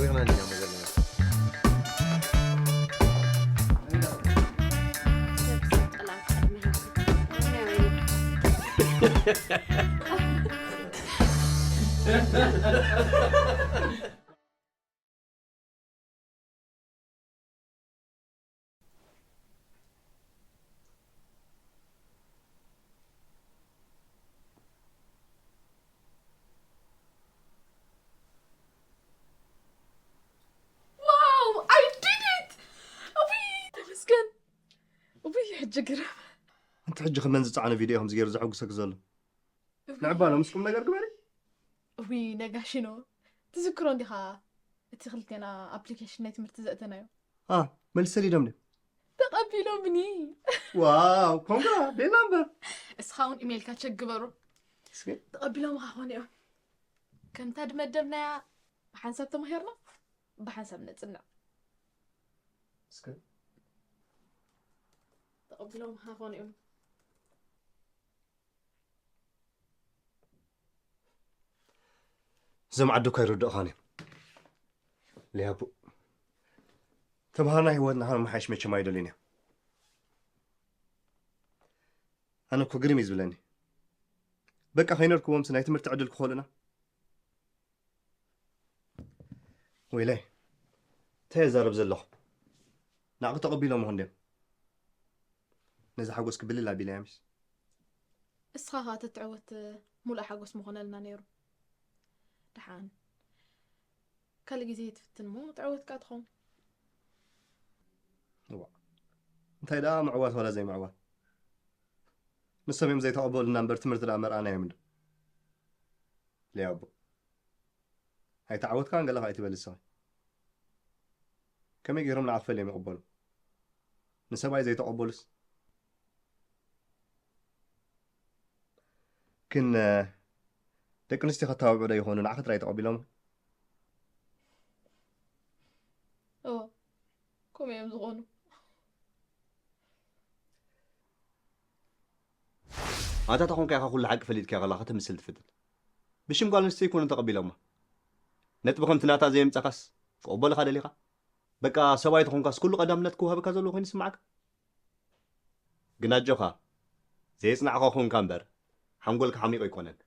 ርኢኽና እንዲና ዘለና። Wow, I did it! እውይ ተመስገን። እውይ ሕጂ ግርም። ኣንቲ ሕጂ ከመን ዝፀዓነ ቪድዮ ከምዚ ገይሩ ዘሐጉሰኪ ዘሎ? ንዕባሎ ምስ ቁም ነገር ግበሪ። እውይ ነጋሽኖ፣ ትዝክሮ እንዲኻ እቲ ክልቴና ኣፕሊኬሽን ናይ ትምህርቲ ዘእተናዮ? ኣ መልሰ ሊዶም ድዮም? ተቐቢሎምኒ። ዋው ኮንግራ ቤላ እምበር። እስኻ እውን ኢሜይልካ ቸክ ግበሩ። እስኪ ተቐቢሎም ኻ ኾን እዮም። ከምታ ድመደብናያ ብሓንሳብ ተማሂርና ብሓንሳብ ነጽንዕ። እስኪ ተቐቢሎም ኻ ኾን እዮም። እዞም ዓዲ እኳ ይርድእኻን እዮም። ሊያቡ ተምሃርና ህይወትና ከመሓይሽ መቸም ኣይደልን እዮም። ኣነ እኮ ግርም እዩ ዝብለኒ። በቃ ከይነርክቦምስ ናይ ትምህርቲ ዕድል ክኸሉና። ወይለይ እንታይ የዛረብ ዘለኹ? ንዓኺ ተቐቢሎም ይኾን ድዮም? ነዚ ሓጎስኪ ብልል ኣቢለያ ምሽ? እስኻ ኸ ተትዕወት ሙሉእ ሓጎስ ምኾነልና ነይሩ። ደሓን ካልእ ግዜ ትፍትን እሞ ትዕወት ከኣ ትኸውን። እዋ እንታይ ደኣ ምዕዋት ዋላ ዘይምዕዋት ንሶም እዮም ዘይተቐበሉና እምበር ትምህርቲ ደኣ መርኣና እዮም እንዶ። ሊያቡ ኣይተዓወትካን ገለ ከኣ ኣይትበል ንስኻ። ከመይ ገይሮም ንዓኺ ፈሊዮም ይቕበሉ? ንሰብኣይ ዘይተቐበሉስ ግን ደቂ ኣንስትዮ ከተባብዑ ዶ ይኾኑ ንዓኺ ጥራይ ተቐቢሎም? እዎ ከምኡ እዮም ዝኾኑ። ኣታ ተኾንካ ኢኻ ኩሉ ሓቂ ፈሊጥካ ከላ ከተምስል ትፍትን። ብሽም ጓል ኣንስተይቲ ይኮኑ ተቐቢሎማ። ነጥቢ ከምቲ ናታ ዘየምጻኻስ ክቕበሉኻ ደሊኻ? በቃ ሰብኣይ ተኾንካስ ኩሉ ቀዳምነት ክወሃበካ ዘለዎ ኮይኑ ይስምዓካ። ግን ኣጆኻ ዘየጽናዕኻ ኮንካ እምበር ሓንጎልካ ሓሚቑ ኣይኮነን።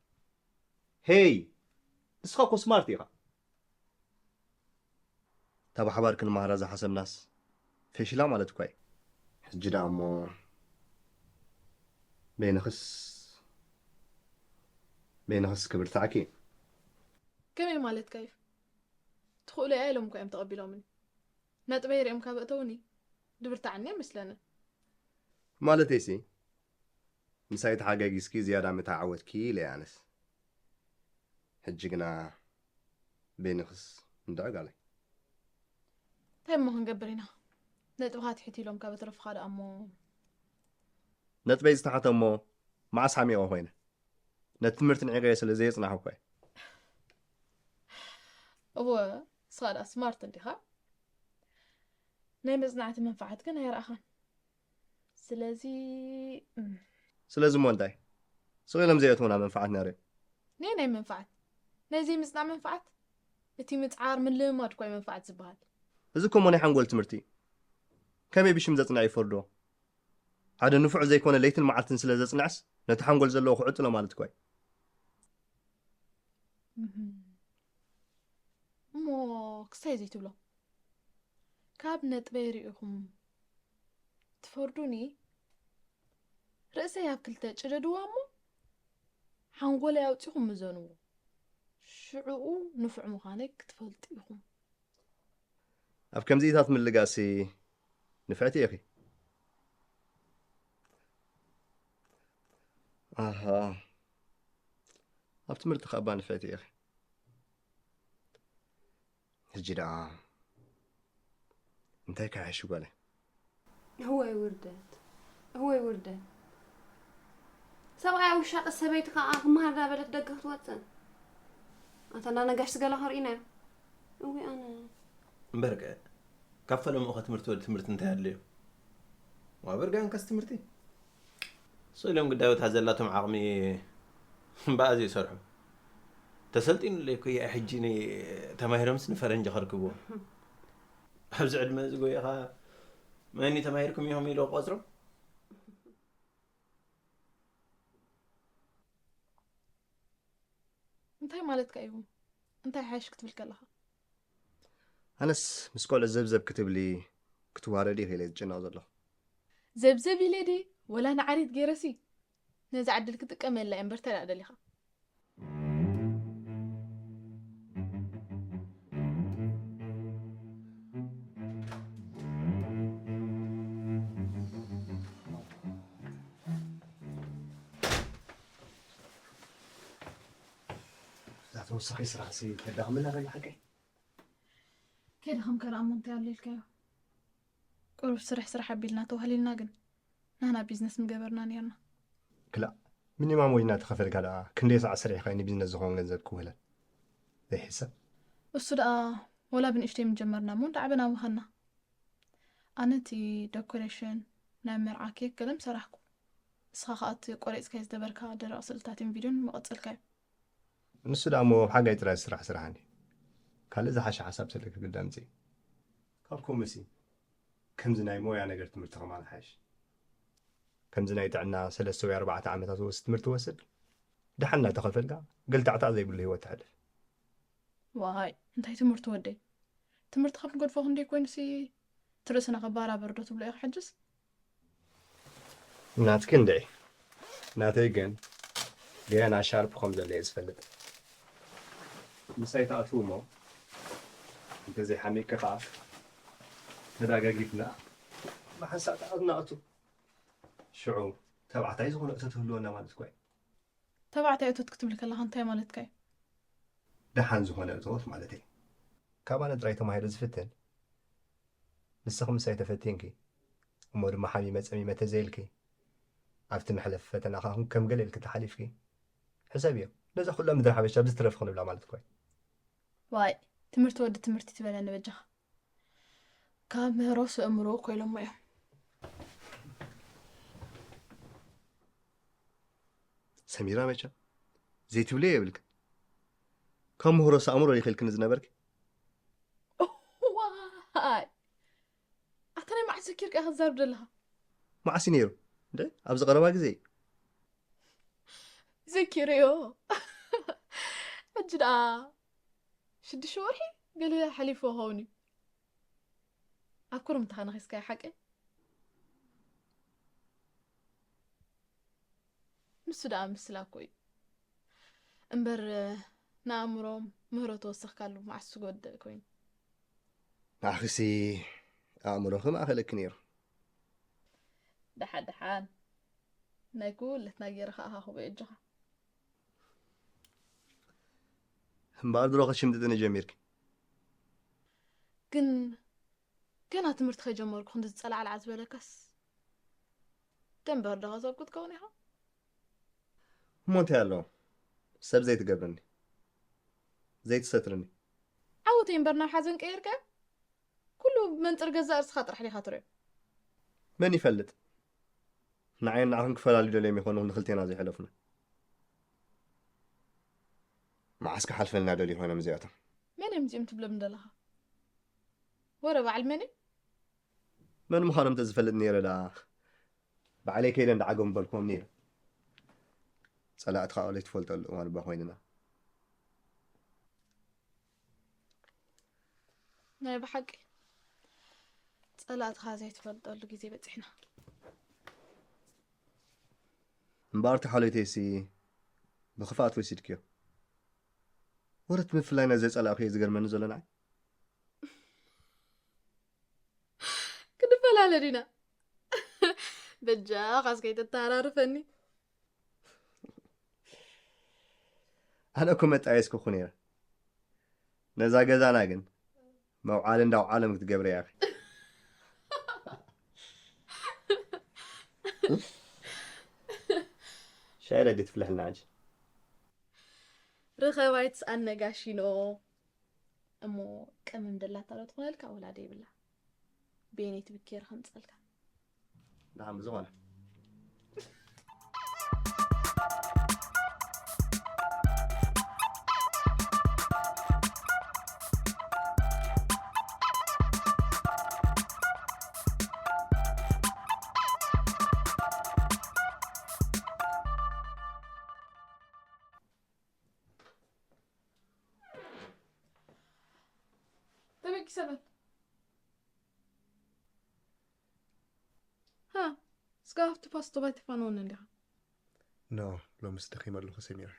ሄይ ንስኻ እኮ ስማርት ኢኻ። እታ ብሓባር ክንመሃራ ዝሓሰብናስ ፈሺላ ማለት እኳ እዩ። ሕጂ ደኣ እሞ በይንኽስ በይንኽስ ክብርትዓኪ እዩ። ከመይ ማለትካ እዩ? ትኽእሎ እያ ኢሎም እኳ እዮም ተቐቢሎምኒ። ነጥበይ ሪኦም ካብ እተውኒ ድብርትዓኒ ኣይመስለንን። ማለተይሲ ምሳይ ተሓጋጊዝኪ ዝያዳ ምተዓወትኪ ኢለ ኣነስ። ሕጂ ግና በይንኽስ እንድዒ ጋለይ። እንታይ እሞ ክንገብር ኢና? ነጥብኻ ትሕት ኢሎም ካብ እትረፍኻ ደኣ እሞ። ነጥበይ ዝተሓተ እሞ መዓስ ሓሚቐ ኮይነ? ነቲ ትምህርቲ ንዒቐዮ ስለ ዘየጽናሕኩ እየ። እወ ንስኻ ደኣ ስማርት እንዲኻ። ናይ መጽናዕቲ መንፍዓት ግን ኣይረኣኻን። ስለዚ እም፣ ስለዚ እሞ እንታይ ስቕ ኢሎም ዘየእትውና መንፍዓት ነይሩ? ናይ ናይ መንፍዓት ናይ ዘይምጽናዕ መንፍዓት። እቲ ምጽዓር ምልምማድ እኳ እዩ መንፍዓት ዝበሃል። እዚ እኮ እሞ ናይ ሓንጎል ትምህርቲ እዩ። ከመይ ብሽም ዘጽንዕ ይፈርዶ? ሓደ ንፉዕ ዘይኮነ ለይትን መዓልትን ስለ ዘጽንዕስ ነቲ ሓንጎል ዘለዎ ክዕጥሎ ማለት እኮ እዩ። እህም። እሞ ክሳይ ዘይትብሎ ካብ ነጥበይ ርኢኹም ትፈርዱኒ። ርእሰይ ኣብ ክልተ ጭደድዋ እሞ ሓንጎለይ ኣውጺኹም ምዘንዎ። ሽዕኡ ንፉዕ ምዃነይ ክትፈልጡ ኢኹም። ኣብ ከምዚኢታት ምልጋሲ ንፍዕቲ ኢኺ። ኣሃ ኣብ ትምህርቲ ከኣ ንፍዕቲ ኢኺ። ሕጂ ደኣ እንታይ ከሓይሽ ጓለይ? እወይ ውርደት፣ እወይ ውርደት። ሰብኣይ ኣብ ውሻጠ ሰበይቲ ከዓ ክመሃር እንዳበለት ደገ ክትወፅእ። ኣታ እንዳ ነጋሽ ዝገላ ከርእዩና እዮም። እወይ ኣነ። እምበርከ ካብ ፈለምኡ ከ ትምህርቲ ወዲ ትምህርቲ እንታይ ኣድልዮ? ዋበር ጋንካስ ትምህርቲ ስእሎም ግዳዮት ሃዘላቶም ዓቕሚ እምበኣዝ ይሰርሑ። ተሰልጢኑለይ እኮ እያ ሕጂ ን-፣ ተማሂሮምስ ንፈረንጂ ከርክብዎ። ኣብዚ ዕድመ እዚ ጎይኻ መኒ ተማሂርኩም ኢኹም ኢሉ ቆጽሮም? እንታይ ማለትካ እዩ? እንታይ ሓይሽ ክትብል ከለኻ? ኣነስ ምስ ቆልዑ ዘብዘብ ክትብሊ ክትዋረዲ ኢኺ ኢለ ዝጭነቕ ዘለኹ። ዘብዘብ ኢለ ድየ ወላ ንዓሪት ገይረሲ? ነዛ ዕድል ክጥቀመላ እየ እምበር ተዳእ ደሊኻ። እዛ ተወሳኺ ስራሕ ሲ ከዳኽመና ከላ ሓቀይ? ከደኸም ከረኣ እሞ እንታይ ኣሎ ኢልካዮ? ቁሩብ ስርሕ ስራሕ ኣቢልና ተዋህሊልና ግን ናህና ቢዝነስ ምገበርና ነርና። ክላእ ሚኒማም ወጅ እናተኸፈልካ ደኣ ክንደይ ሰዓት ሰሪሕካ እዩ ንቢዝነስ ዝኸውን ገንዘብ ክውህለል? ዘይሕሰብ። እሱ ደኣ ወላ ብንእሽተይ ምጀመርና እሞ እንዳዓበና ምኸና። ኣነ እቲ ደኮሬሽን ናይ መርዓ ኬክ ገለ ምሰራሕኩ፣ ንስኻ ኸኣ እቲ ቆሪጽካዮ ዝነበርካ ደረቕ ስእልታትን ቪድዮን ምቐጸልካዮ። ንሱ ደኣ እሞ ኣብ ሓጋይ ጥራይ ዝስራሕ ስራሕ እንዲ። ካልእ ዝሓሸ ሓሳብ ተለኪ ግዳ ኣምጽኢ። ካብ ከምኡሲ ከምዚ ናይ ሞያ ነገር ትምህርቲ ከማን ሓይሽ። ከምዚ ናይ ጥዕና ሰለስተ ወይ ኣርባዕተ ዓመታት ዝወስድ ትምህርቲ ወስድ። ደሓን እናተኸፈልካ ገልታዕታዕ ዘይብሉ ህይወት ተሕልፍ። ዋይ እንታይ ትምህርቲ ወደይ፣ ትምህርቲ ከም ንገድፎ ክንደይ ኮይኑሲ ትርእስና ከባራበር ዶ ትብሎ ኢኻ ሕጅስ? ናትኪ እንድዒ ናተይ ግን ገና ሻርፕ ከም ዘሎ እየ ዝፈልጥ። ምሳይ ትኣትዉ እሞ እንተዘይሓሚቅኪ ከዓ ተዳጋጊፍና ብሓንሳእ ተኣዝናእቱ ሽዑ ተባዕታይ ዝኾነ እቶ ትህልወና ማለት እኮ እዩ። ተባዕታይ እቶት ክትብል ከለኻ እንታይ ማለትካ እዩ? ደሓን ዝኾነ እቶት ማለት እዩ። ካብ ኣነ ጥራይ ተማሂሩ ዝፍትን ንስኺ ምሳይ ተፈቲንኪ እሞ ድማ ሓሚመ ጸሚመ ተዘይልኪ ኣብቲ መሕለፊ ፈተና ከኣ ከም ገለ ኢልኪ ተሓሊፍኪ ሕሰብዮ። ነዛ ኩላ ምድሪ ሓበሻ ብዝተረፈ ክንብላ ማለት እኮ እዩ። ዋይ ትምህርቲ ወዲ ትምህርቲ ትበለኒ በጃኻ። ካብ ምህሮስ ኣእምሮ እኮ ኢሎሞ እዮም። ሰሚራ መቸም ዘይትብልዮ የብልክን። ካብ ምህሮስ ኣእምሮ ኢኺ ኢልክኒ ዝነበርኪ። ዋይ ኣታ ናይ መዓስ ዘኪርካ ኢኻ ትዛርብ ዘለኻ? መዓስ እዩ ነይሩ እንደ ኣብዚ ቀረባ ግዜ እዩ። ዘኪረዮ። ሕጂ ደኣ ሽዱሽተ ወርሒ ገለ ሓሊፉ ኸውን እዩ። ኣብ ኩርምትኻ ነኺስካዮ ሓቂ? ንሱ ደኣ ምስላ እኮ እዩ እምበር ንኣእምሮ ምህሮ ተወሰኽካሉ መዓስ ዝጎድእ ኮይኑ። ንዓኺሲ ኣእምሮኺ ማእኸለኪ ነይሩ። ደሓን ደሓን ናይ ኩለትና ገይረ ከኣ ሃኹበ እጆኻ። እምበኣር ድሮ ክትሽምጥጥኒ ጀሚርኪ። ግን ገና ትምህርቲ ከይጀመርኩ ክንዲ ዝጸላዕላዕ ዝበለካስ ደንበር ዶ ከሰብኩ ትከውን ኢኻ? እሞ እንታይ ኣለዎ ሰብ ዘይትገብርኒ ዘይትሰትርኒ? ዓወተይ እምበር ናብ ሓዘን ቀይርካዮ? ኩሉ መንጽር ገዛእ ርእስኻ ጥራሕ ዲኻ ትሪኦ? መን ይፈልጥ? ንዓይን ንዓኽን ክፈላልዩ ደልዮም ይኾኑ ንኽልቴና ዘይሕለፉና። መዓስ ክሓልፈልና ደልዩ ይኾኖም እዚኣቶም? መን እዮም እዚኦም ትብሎም ዘለኻ? ወረ በዓል መን እዩ? መን ምዃኖም ተዝፈልጥ ነይረ ደኣ ባዕለይ ከይደ እንዳዓገቡ በልክዎም ነይረ። ጸላእትኻ ኦለይ ትፈልጠሉ እዋን እባ ኮይንና። ናይ ብሓቂ ጸላእትኻ ዘይትፈልጠሉ ግዜ በጺሕና። እምበኣር ተሓለይተይሲ ብኽፍኣት ወሲድክዮ። ወረት ምፍላይ ናይ ዘጸላእኽዮ ዝገርመኒ ዘሎ ንዓይ። ክንፈላለ ዲና? በጃኻ እስከ ኣይተተሃራርፈኒ። ኣነ እኮ መጣየስኩ ነይረ። ነዛ ገዛና ግን መውዓሊ እንዳውዓሎም ክትገብረ ያኺ። ሻይ ረዲ ትፍልሕልና ኣንቺ። ርኸባይትስ ኣነጋሺኖ እሞ ቀመም ደላታ ዶ ትኾነልካ ወላ ደይብላ? ቤኔት ብኬር ከምጸልካ። ደሓን ብዝኾነ። ክሰበል። ሃ፣ እስከ ኣብቲ ፓስቶ ባይተፋንወኒ እንዲኻ። ኖ፣ ሎምስ ደኺመ ኣለኹ ሰሚራ።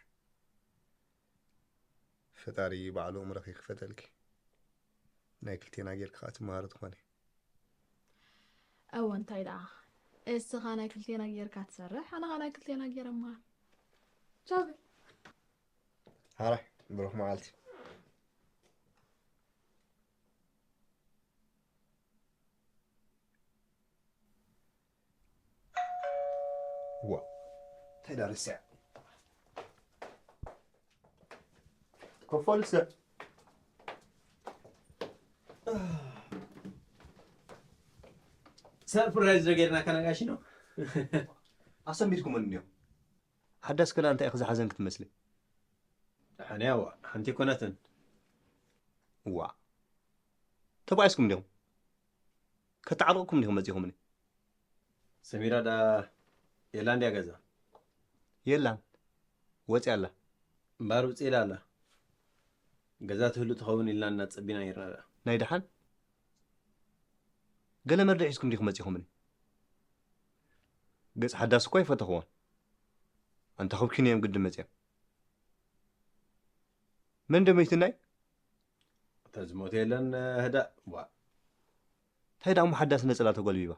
ፈጣሪ ባዕሉ እምሮኺ ክፈተልኪ። ናይ ክልቴና ጌርኪ ከኣ ትመሃሪ ትኾኒ። እወ፣ እንታይ ደኣ? እስኻ ናይ ክልቴና ጌርካ ትሰርሕ፣ ኣነ ኸኣ ናይ ክልቴና ጌረ እመሃር። ቻው። ሓራይ፣ ብሩኽ መዓልቲ። ዋ፣ እንታይ ደኣ ረሲዐ? ኮፎ ልሰ። ሰርፕራይዝ ዶ ጌርናካ ነጋሽ ነው? ኣሰንቢድኩመኒ እንዲኹም። ሓዳስ ከላ እንታይ ኢኺ ዝሓዘን ክትመስሊ? ደሓን እያ፣ ዋ፣ ሓንቲ ኣይኮነትን። ዋ፣ ተባኢስኩም ዲኹም? ከተዓርቕኩም ዲኹም መጺኹምኒ? ሰሚራ ዳ የላ እንድያ ገዛ? የላን። ወጺኣ ኣላ። እምበኣር ውጽእ ኢላ ኣላ። ገዛ ትህሉ ትኸውን ኢልና እናጸቢና ነይርና ደኣ። ናይ ደሓን? ገለ መርድእ ሒዝኩም ዲኹም መጺኹምኒ? ገጽ ሓዳስ እኮ ኣይፈተኽዎን። ኣንታ ኹብኪን እዮም ግዲ መጺኦም። መን ዶ መይትናይ? እታ ዝሞተ የለን፣ ህዳእ። ዋ። እንታይ ደኣ እሞ ሓዳስ ነጸላ ተጎልቢባ?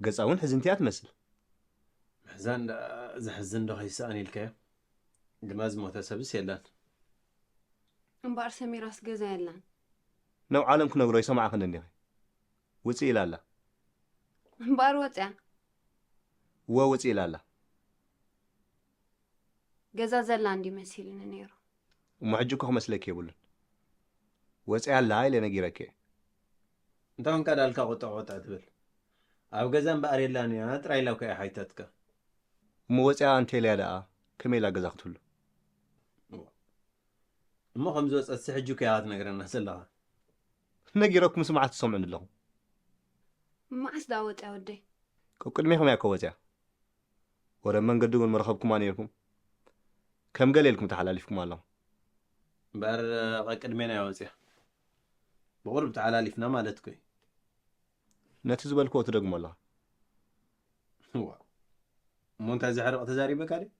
ገጻ እውን ሕዝንቲ እያ ትመስል። ምሕዛን ደኣ ዘሕዝን ዶ ከይሰኣን ኢልካዮ? ግና ዝሞተ ሰብስ የለን። እምበኣር ሰሚራስ ገዛ የላን። ናብ ዓለም ክነግሮ ይሰማዕኽን እንዲኺ። ውጽእ ኢላ ኣላ። እምበኣር ወጽያ። እወ፣ ውጽእ ኢላ ኣላ። ገዛ ዘላ እንዲ መሲልኒ ነይሩ። እሞ ሕጂ እኮ ክመስለኪ የብሉን። ወጽያ ኣላ ኢለ ነጊረኪ እየ። እንታይ ኾንካ ዳልካ ቁጥዕ ቁጥዕ ትብል? ኣብ ገዛ እምበኣር የላን እያ ጥራይ ኢላ እኮ እያ ሓይታትካ። እሞ ወጽያ እንተኢልያ ደኣ ከመይ ኢላ ገዛ ክትህሉ? እሞ ከም ዝወጸትሲ ሕጂ እኮ ኢኻ ትነግረና ዘለኻ። ነጊረኩም ስምዓት ትሰምዑኒ ኣለኹም። መዓስ ደኣ ወጽያ ወደይ? ቀቅድሜኹም እያ እኮ ወጽያ። ወረ መንገዲ እውን ምረኸብኩማ ነይርኩም። ከም ገለ ኢልኩም ተሓላሊፍኩም ኣለኹም። እምበኣር ቀቅድሜና እያ ወጽያ። ብቑሩብ ተሓላሊፍና ማለት እኮ እዩ። ነቲ ዝበልክዎ ትደግሞ ኣለኻ። እዋ። እሞ እንታይ ዘሕርቕ ተዛሪበካ ድዩ?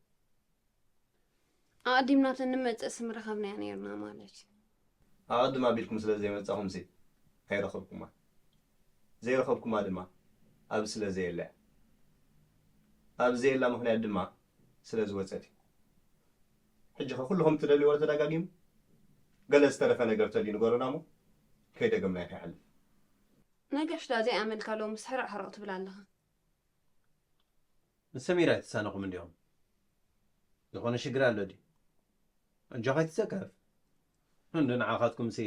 ኣቐዲምና ተንመጽእሲ ምረኸብናያ ነይርና ማለት እዩ። ኣቐድም ኣቢልኩም ስለ ዘይመጻኹምሲ ኣይረኸብኩማን። ዘይረኸብኩማ ድማ ኣብዚ ስለ ዘየላ እያ። ኣብዚ ዘየላ ምኽንያት ድማ ስለ ዝወጸት እዩ። ሕጂ ኸ ኩልኹም እትደልይዎ ተደጋጊሙ? ገለ ዝተረፈ ነገር ተልዩ ንገሩና እሞ ከይደገምናዮ ከይሓልፍ። ነጋሽ ደኣ ዘይኣመልካ ሎምስ ሕርቕ ሕርቕ ትብል ኣለኻ። ንሰሚራ ኣይትሳነኹም እንዲኹም። ዝኾነ ሽግር ኣሎ ድዩ? ኣጆኻ ኣይትሰከፍ። እንዶ ንዓኻትኩምሲ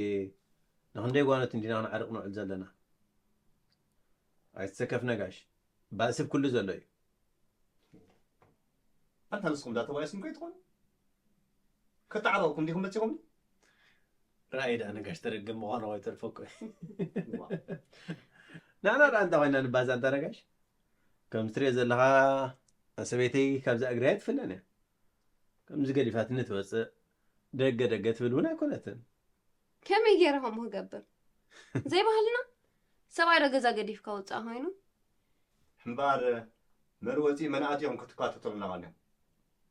ንኽንደይ ጓኖት እንዲና ክንዓርቕ ንውዕል ዘለና። ኣይትሰከፍ ነጋሽ። ባእሲ ኣብ ኩሉ ዘሎ እዩ። ኣንታ ንስኹም ዳ ተባኢስኩም ከይትኾኑ? ከተዓርቕኩም ዲኹም መጺኹምኒ? ራእይ ደኣ ነጋሽ ተረግም ምዃኑ ከይተርፈ እኮ እዩ። ዋ። ንሕና ደኣ እንታይ ኮይና ንባዛ ኣንታ ነጋሽ? ከም ትሪኦ ዘለኻ ሰበይተይ ካብዛ እግረይ ኣይትፍለን እያ። ከምዚ ገዲፋትኒ ትወጽእ፣ ደገ ደገ ትብል እውን ኣይኮነትን። ከመይ ገይረ ከምኡ ክገብር? ዘይባህልና? ሰብኣይ ዶ ገዛ ገዲፍካ ውጻእ ኮይኑ? እምበኣር መን ወጺኡ መን ኣትዮም ክትከታተሉና ቀንዮም።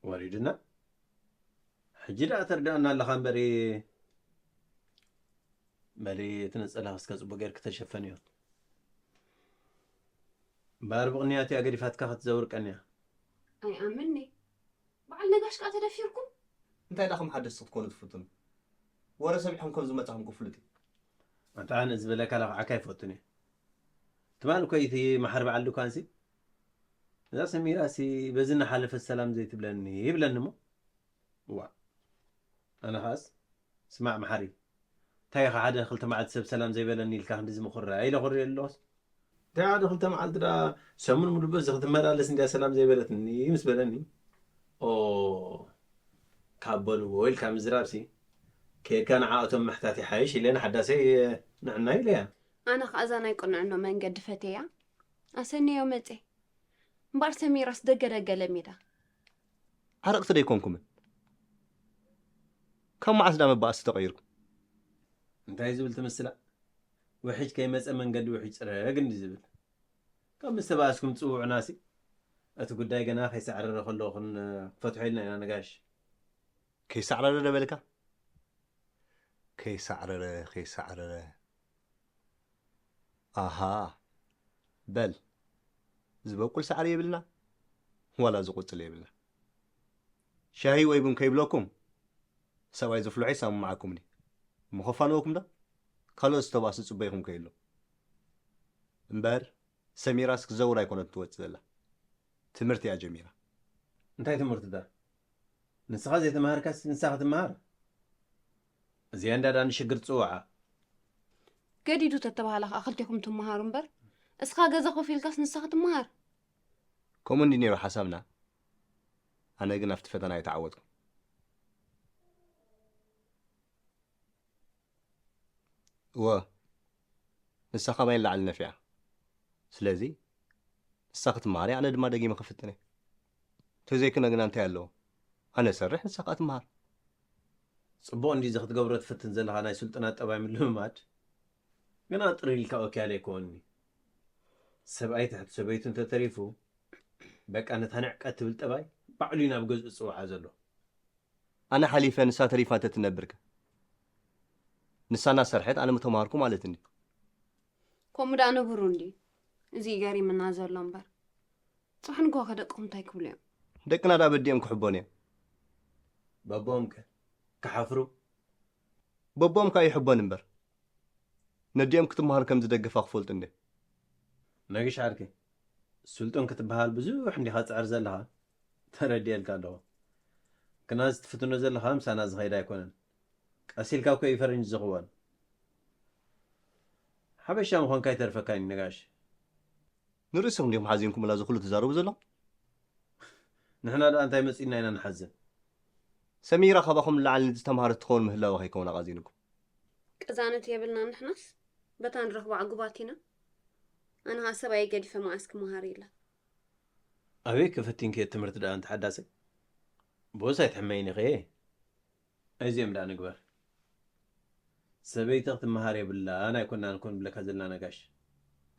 ወሪድና? ሕጂ ደኣ ተርድኣና ኣለኻ እምበሪ፣ በሊ እቲ ነጸላኺ እስከ ጽቡቕ ጌርኪ ተሸፈንዮ። እምበኣር ብቕንያት እያ ገዲፋትካ ክትዘውር ቀንያ። ኣይኣምንኒ። በዓል ነጋሽ ከኣ ተደፊርኩም? እንታይ ደኣ ከም ሓደስቲ ክትኮኑ ትፍትኑ? ወረ ሰሚዕኩም ከም ዝመጻኹም ክፍሉጥ እዩ። ኣንታ ኣነ ዝበለካ ለኽዓካ ኣይፈቱን እየ። ትማል እኮ እቲ መሓር በዓል ድኳንሲ፣ እዛ ሰሚራሲ በዚ እናሓለፈት ሰላም ዘይትብለኒ ይብለኒ እሞ። እዋ። ኣነ ኸኣስ፣ ስማዕ መሓሪ፣ እንታይ ኢኻ ሓደ ክልተ መዓልቲ ሰብ ሰላም ዘይበለኒ ኢልካ ክንድዚ ምኹራይ ኢለ ኩርየ ኣለኹስ? እንታይ ሓደ ክልተ መዓልቲ ደኣ ሰሙን ሙሉእ በዚ ክትመላለስ እንድያ ሰላም ዘይበለትኒ ምስ በለኒ። ኦ፣ ካብ በልዎ ኢልካ ምዝራብሲ፣ ከይድካ ንዓኣቶም ምሕታት ይሓይሽ ኢለ ንሓዳሰይ ንዕና ኢለያ። ኣነ ኸኣ እዛ ናይ ቅንዕኖ መንገዲ ፈትየያ፣ ኣሰንየዮ መጼ። እምበኣር ሰሚራስ ደገ ደገ ለሚዳ። ዓረቕቲ ዶ ኣይኮንኩምን? ካብ መዓስ ደኣ መባእሲ ተቐይርኩም? እንታይ ዝብል ትምስላ? ውሕጅ ከይመጸ መንገዲ ውሕጅ ጽረግ እንዲ ዝብል። ካብ ምስ ተባእስኩም ጽውዑናሲ፣ እቲ ጉዳይ ገና ከይሳዕረረ ከሎ ክንፈትሖ ኢልና ኢና ነጋሽ። ከይሳዕረረ ዶ በልካ? ከይሳዕረረ፣ ከይሳዕረረ። ኣሃ። በል፣ ዝበቁል ሳዕሪ የብልና፣ ዋላ ዝቁጽል የብልና። ሻሂ ወይ ቡን ከይብለኩም፣ ሰብኣይ ዝፍልሖ ይሰማዓኩም ድዩ? እሞ ከፋንወኩም ዶ? ካልኦት ዝተባእሱ ጽበይኹም ከይሎ። እምበር፣ ሰሚራስ ክዘውር ኣይኮነት ትወጽእ ዘላ። ትምህርቲ እያ ጀሚራ። እንታይ ትምህርቲ ዳ? ንስኻ ዘይተማሃርካስ ንሳ ክትመሃር? እዚኣ እንዳ ዳ ንሽግር ጽውዓ። ገዲዱ ተተባህለ ከኣ ክልቴኹም ትመሃሩ እምበር፣ እስኻ ገዛ ኮፍ ኢልካስ ንሳ ክትመሃር? ከምኡ እንዲ ነይሩ ሓሳብና። ኣነ ግን ኣብቲ ፈተና ኣይተዓወትኩ። እወ፣ ንሳ ካባይ ንላዕሊ ነፊዓ። ስለዚ፣ ንሳ ክትመሃር እያ፣ ኣነ ድማ ደጊመ ክፍትን እየ። ተዘይክነ ግና እንታይ ኣለዎ? ኣነ እሰርሕ፣ ንሳ ከኣ ትመሃር። ጽቡቕ እንዲ እዚ ክትገብሮ ትፍትን ዘለኻ ናይ ስልጡናት ጠባይ ምልምማድ? ግና ጥር ኢልካ ኦኬ ኣለ ኣይኮንኒ። ሰብኣይ ትሕቲ ሰበይቱ እንተተሪፉ፣ በቃ ነታ ንዕቀት ትብል ጠባይ ባዕሉ እዩ ናብ ገዝኡ ዝጽውዓ ዘሎ። ኣነ ሓሊፈ ንሳ ተሪፋ እንተትነብርከ? ንሳ እናሰርሐት ኣነ ምተማሃርኩ ማለት እንዲ። ከምኡ ደኣ ንብሩ እንዲ። እዚ እዩ ገሪምና ዘሎ እምበር። ጽባሕ ንግሆ ከ ደቅኹም እንታይ ክብሉ እዮም? ደቅና ደኣ በዲኦም ክሕበኑ እዮም። በቦም ከ ክሓፍሩ? በቦም ከኣ ይሕበኑ እምበር። ነዲኦም ክትመሃር ከም ዝደገፋ ክፈልጡ እንደ። ነግሽ ዓርኪ፣ ስልጡን ክትበሃል ብዙሕ እንዲኻ ትጽዕር ዘለኻ፣ ተረዲኤልካ ኣለኹ። ግና እዚ ትፍትኖ ዘለኻ ምሳና ዝኸይድ ኣይኮነን። ቀስ ኢልካ እኮ እዩ ፈረንጂ ዝኽወል። ሓበሻ ምዃንካ ኣይተርፈካን እዩ ነጋሽ። ንርእስኹም ዲኹም ሓዚንኩምላ እዚ ኩሉ ትዛረቡ ዘለኹም? ንሕና ደኣ እንታይ መጺእና ኢና ንሓዝን? ሰሚራ ካባኹም ንላዕሊ ዝተምሃረት ትኸውን ምህላዋ ከይከውን ኣቓዚንኩም። ቅዛነት የብልናን ንሕናስ፣ በታ ንረኽቦ ዕጉባት ኢና። ኣነ ኸኣ ሰብኣየይ ገዲፈ መዓስ ክመሃር ኢለ። ኣበይ ከ ፈቲንክዮ ትምህርቲ ደኣ ኣንቲ ሓዳሰይ? ብኡስ ኣይትሕመይን ኢኺ። ኣዚኦም ደኣ ንግበር። ሰበይቲ ክትመሃር የብላን ኣይኮናን እኮ ንብለካ ዘለና ነጋሽ።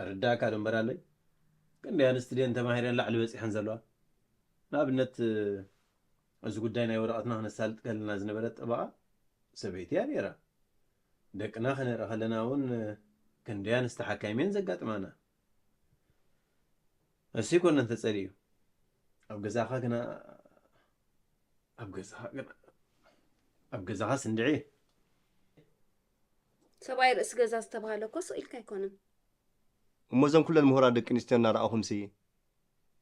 ርዳእካ ዶ እምበር ኣለይ? ክንደይ ኣንስቲ ድየን ተማሂረን ላዕሊ በጺሐን ዘለዋ? ንኣብነት፣ እዚ ጉዳይ ናይ ወረቐትና ክነሳልጥ ከለና ዝነበረት ጠበቓ ሰበይቲ እያ ነይራ። ደቅና ከነርኢ ከለና እውን ክንደይ ኣንስቲ ሓካይም እየን ዘጋጥማና። እሱ ይኮነን ተጸሊኡ። ኣብ ገዛኻ ግና፣ ኣብ ገዛኻ ግና፣ ኣብ ገዛኻስ እንድዒ። ሰብኣይ ርእሲ ገዛ ዝተባህለ እኮ ስቕ ኢልካ ኣይኮነን። እሞ እዘን ኩለን ምሁራት ደቂ ኣንስትዮ እናረኣኹምሲ፣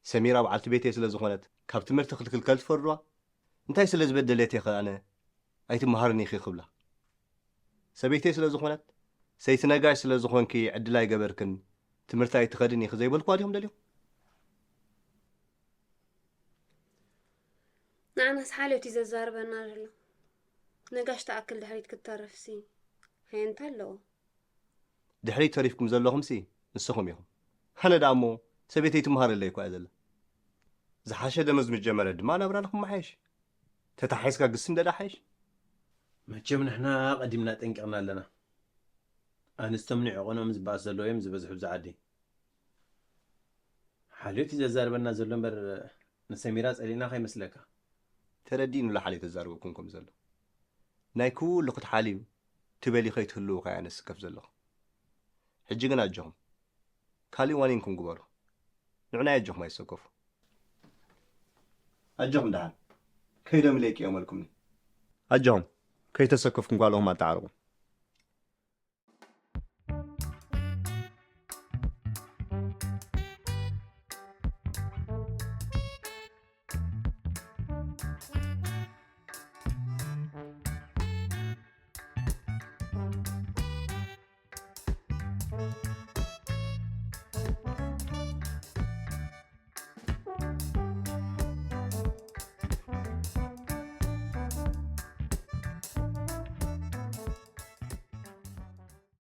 ሰሚራ በዓልቲ ቤተይ ስለ ዝኾነት፣ ካብ ትምህርቲ ክትክልከል ትፈርድዋ? እንታይ ስለ ዝበደለት እየ ኸ ኣነ ኣይትመሃርን ኢኺ ክብላ? ሰበይተይ ስለ ዝኾነት፣ ሰይቲ ነጋሽ ስለ ዝኾንኪ ዕድል ኣይገበርክን፣ ትምህርቲ ኣይትኸድን ኢኺ ዘይበልክዋ ዲኹም ደሊኹም? ንዓናስ ሓልዮት እዩ ዘዛርበና ዘሎ። ነጋሽ ትኣክል ድሕሪት ክትተርፍሲ ሃየንታ ኣለዎ። ድሕሪት ተሪፍኩም ዘለኹምሲ ንስኹም ኢኹም። ኣነ ደኣ እሞ ሰበይተይ ትመሃረለይ እኳ እያ ዘላ። ዝሓሸ ደመዝ ምስ ጀመረት ድማ ናብራና ክመሓየሽ። ተታሒዝካ ግስ እንደ ዳሓይሽ። መቸም ንሕና ቀዲምና ጠንቂቕና ኣለና። ኣንስቶም ንዕቆኖም ዝበኣስ ዘለዎ እዮም ዝበዝሑ ብዛ ዓዲ። ሓልዮት እዩ ዘዛርበና ዘሎ እምበር ንሰሚራ ጸሊእና ከይመስለካ። ተረዲእኑላ ሓልዮት ተዛርበኩም ከም ዘሎ። ናይ ኩሉ ክትሓልዩ ትበሊ ከይትህልዉ ከኣ ኣነ ስከፍ ዘለኹ። ሕጂ ግን ኣጆኹም። ካሊእ ዋኒንኩም ግበሩ። ንዑናይ ኣጆኹም ኣይትሰከፉ። ኣጆኹም ደሓን። ከይዶም ኢለ ይቅየመልኩምኒ። ኣጆኹም። ከይተሰከፍኩም ጓልኹም ኣተዓርቑ።